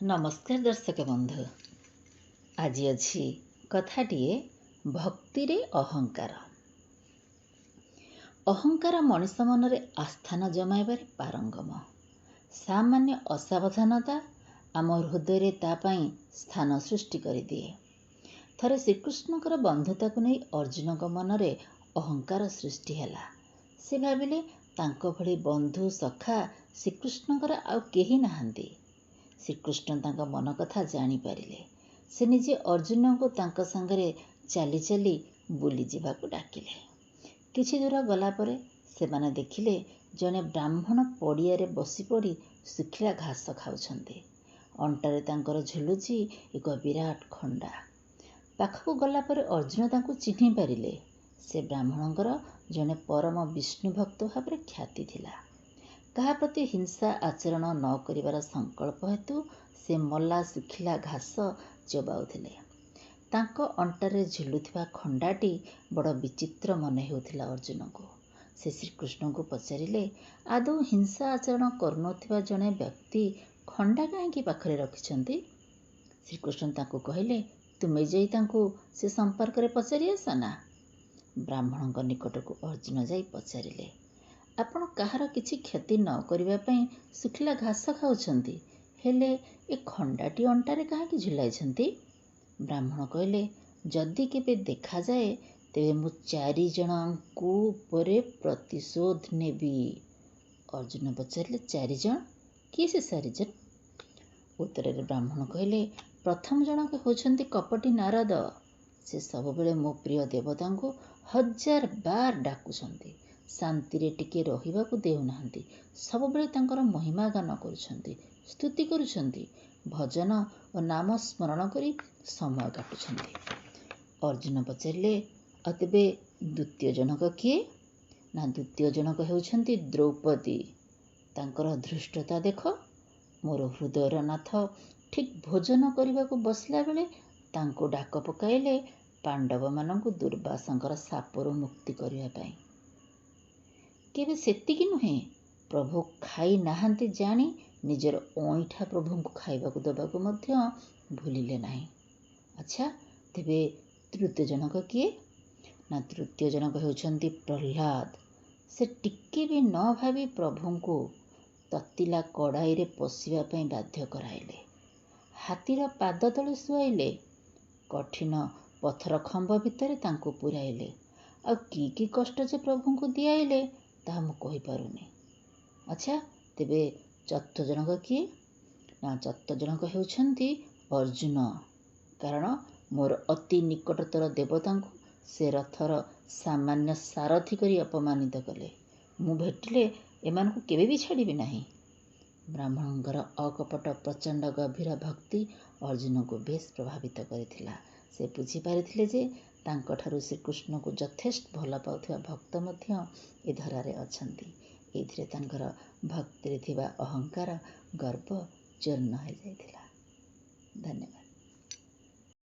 ନମସ୍କାର ଦର୍ଶକ ବନ୍ଧୁ, ଆଜି ଅଛି କଥାଟିଏ ଭକ୍ତିରେ ଅହଙ୍କାର। ଅହଙ୍କାର ମଣିଷ ମନରେ ଆସ୍ଥାନ ଜମାଇବାରେ ପାରଙ୍ଗମ। ସାମାନ୍ୟ ଅସାବଧାନତା ଆମ ହୃଦୟରେ ତା ପାଇଁ ସ୍ଥାନ ସୃଷ୍ଟି କରିଦିଏ। ଥରେ ଶ୍ରୀକୃଷ୍ଣଙ୍କର ବନ୍ଧୁତାକୁ ନେଇ ଅର୍ଜୁନଙ୍କ ମନରେ ଅହଙ୍କାର ସୃଷ୍ଟି ହେଲା। ସେ ଭାବିଲେ ତାଙ୍କ ଭଳି ବନ୍ଧୁ ସଖା ଶ୍ରୀକୃଷ୍ଣଙ୍କର ଆଉ କେହି ନାହାନ୍ତି। ଶ୍ରୀକୃଷ୍ଣ ତାଙ୍କ ମନ କଥା ଜାଣିପାରିଲେ। ସେ ନିଜେ ଅର୍ଜୁନଙ୍କୁ ତାଙ୍କ ସାଙ୍ଗରେ ଚାଲି ଚାଲି ବୁଲିଯିବାକୁ ଡାକିଲେ। କିଛି ଦୂର ଗଲା ପରେ ସେମାନେ ଦେଖିଲେ ଜଣେ ବ୍ରାହ୍ମଣ ପଡ଼ିଆରେ ବସିପଡ଼ି ଶୁଖିଲା ଘାସ ଖାଉଛନ୍ତି। ଅଣ୍ଟାରେ ତାଙ୍କର ଝୁଲୁଛି ଏକ ବିରାଟ ଖଣ୍ଡା। ପାଖକୁ ଗଲା ପରେ ଅର୍ଜୁନ ତାଙ୍କୁ ଚିହ୍ନି ପାରିଲେ। ସେ ବ୍ରାହ୍ମଣଙ୍କର ଜଣେ ପରମ ବିଷ୍ଣୁ ଭକ୍ତ ଭାବରେ ଖ୍ୟାତି ଥିଲା। କାହା ପ୍ରତି ହିଂସା ଆଚରଣ ନ କରିବାର ସଂକଳ୍ପ ହେତୁ ସେ ମଲା ଶୁଖିଲା ଘାସ ଚୋବାଉଥିଲେ। ତାଙ୍କ ଅଣ୍ଟାରେ ଝୁଲୁଥିବା ଖଣ୍ଡାଟି ବଡ଼ ବିଚିତ୍ର ମନେ ହେଉଥିଲା ଅର୍ଜୁନଙ୍କୁ। ସେ ଶ୍ରୀକୃଷ୍ଣଙ୍କୁ ପଚାରିଲେ, ଆଦୌ ହିଂସା ଆଚରଣ କରୁନଥିବା ଜଣେ ବ୍ୟକ୍ତି ଖଣ୍ଡା କାହିଁକି ପାଖରେ ରଖିଛନ୍ତି? ଶ୍ରୀକୃଷ୍ଣ ତାଙ୍କୁ କହିଲେ, ତୁମେ ଯାଇ ତାଙ୍କୁ ସେ ସମ୍ପର୍କରେ ପଚାରି ଆସ ନା। ବ୍ରାହ୍ମଣଙ୍କ ନିକଟକୁ ଅର୍ଜୁନ ଯାଇ ପଚାରିଲେ, ଆପଣ କାହାର କିଛି କ୍ଷତି ନ କରିବା ପାଇଁ ଶୁଖିଲା ଘାସ ଖାଉଛନ୍ତି, ହେଲେ ଏ ଖଣ୍ଡାଟି ଅଣ୍ଟାରେ କାହିଁକି ଝୁଲାଇଛନ୍ତି? ବ୍ରାହ୍ମଣ କହିଲେ, ଯଦି କେବେ ଦେଖାଯାଏ ତେବେ ମୁଁ ଚାରିଜଣଙ୍କୁ ଉପରେ ପ୍ରତିଶୋଧ ନେବି। ଅର୍ଜୁନ ପଚାରିଲେ, ଚାରିଜଣ? କିଏ ସେ ଚାରିଜଣ? ଉତ୍ତରରେ ବ୍ରାହ୍ମଣ କହିଲେ, ପ୍ରଥମ ଜଣକ ହେଉଛନ୍ତି କପଟୀ ନାରଦ। ସେ ସବୁବେଳେ ମୋ ପ୍ରିୟ ଦେବତାଙ୍କୁ ହଜାର ବାର ଡାକୁଛନ୍ତି, ଶାନ୍ତିରେ ଟିକେ ରହିବାକୁ ଦେଉନାହାନ୍ତି। ସବୁବେଳେ ତାଙ୍କର ମହିମା ଗାନ କରୁଛନ୍ତି, ସ୍ତୁତି କରୁଛନ୍ତି, ଭଜନ ଓ ନାମ ସ୍ମରଣ କରି ସମୟ କାଟୁଛନ୍ତି। ଅର୍ଜୁନ ପଚାରିଲେ, ଆଉ ତେବେ ଦ୍ୱିତୀୟ ଜଣକ କିଏ? ନା, ଦ୍ୱିତୀୟ ଜଣକ ହେଉଛନ୍ତି ଦ୍ରୌପଦୀ। ତାଙ୍କର ଧୃଷ୍ଟତା ଦେଖ। ମୋର ହୃଦୟର ନାଥ ଠିକ୍ ଭୋଜନ କରିବାକୁ ବସିଲା ବେଳେ ତାଙ୍କୁ ଡାକ ପକାଇଲେ ପାଣ୍ଡବମାନଙ୍କୁ ଦୁର୍ବାସାଙ୍କର ଶାପରୁ ମୁକ୍ତି କରିବା ପାଇଁ। କେବେ ସେତିକି ନୁହେଁ, ପ୍ରଭୁ ଖାଇ ନାହାନ୍ତି ଜାଣି ନିଜର ଅଇଁଠା ପ୍ରଭୁଙ୍କୁ ଖାଇବାକୁ ଦେବାକୁ ମଧ୍ୟ ଭୁଲିଲେ ନାହିଁ। ଆଚ୍ଛା, ତେବେ ତୃତୀୟ ଜଣକ କିଏ? ନା, ତୃତୀୟ ଜଣକ ହେଉଛନ୍ତି ପ୍ରହ୍ଲାଦ। ସେ ଟିକେ ବି ନ ଭାବି ପ୍ରଭୁଙ୍କୁ ତତିଲା କଡ଼ାଇରେ ପଶିବା ପାଇଁ ବାଧ୍ୟ କରାଇଲେ, ହାତୀର ପାଦ ତଳେ ଶୁଆଇଲେ, କଠିନ ପଥର ଖମ୍ବ ଭିତରେ ତାଙ୍କୁ ପୁରାଇଲେ। ଆଉ କି କି କଷ୍ଟ ଯେ ପ୍ରଭୁଙ୍କୁ ଦିଆଇଲେ ତାହା ମୁଁ କହିପାରୁନି। ଆଚ୍ଛା, ତେବେ ଚତୁର୍ଥ ଜଣକ କିଏ? ନା, ଚତୁର୍ଥ ଜଣକ ହେଉଛନ୍ତି ଅର୍ଜୁନ। କାରଣ ମୋର ଅତି ନିକଟତର ଦେବତାଙ୍କୁ ସେ ରଥର ସାମାନ୍ୟ ସାରଥି କରି ଅପମାନିତ କଲେ। ମୁଁ ଭେଟିଲେ ଏମାନଙ୍କୁ କେବେ ବି ଛାଡ଼ିବି ନାହିଁ। ବ୍ରାହ୍ମଣଙ୍କର ଅକପଟ ପ୍ରଚଣ୍ଡ ଗଭୀର ଭକ୍ତି ଅର୍ଜୁନଙ୍କୁ ବେଶ୍ ପ୍ରଭାବିତ କରିଥିଲା। ସେ ବୁଝିପାରିଥିଲେ ଯେ ତାଙ୍କଠାରୁ ଶ୍ରୀକୃଷ୍ଣଙ୍କୁ ଯଥେଷ୍ଟ ଭଲ ପାଉଥିବା ଭକ୍ତ ମଧ୍ୟ ଏ ଧରାରେ ଅଛନ୍ତି। ଏଇଥିରେ ତାଙ୍କର ଭକ୍ତିରେ ଥିବା ଅହଙ୍କାର ଗର୍ବ ଚୂର୍ଣ୍ଣ ହୋଇଯାଇଥିଲା। ଧନ୍ୟବାଦ।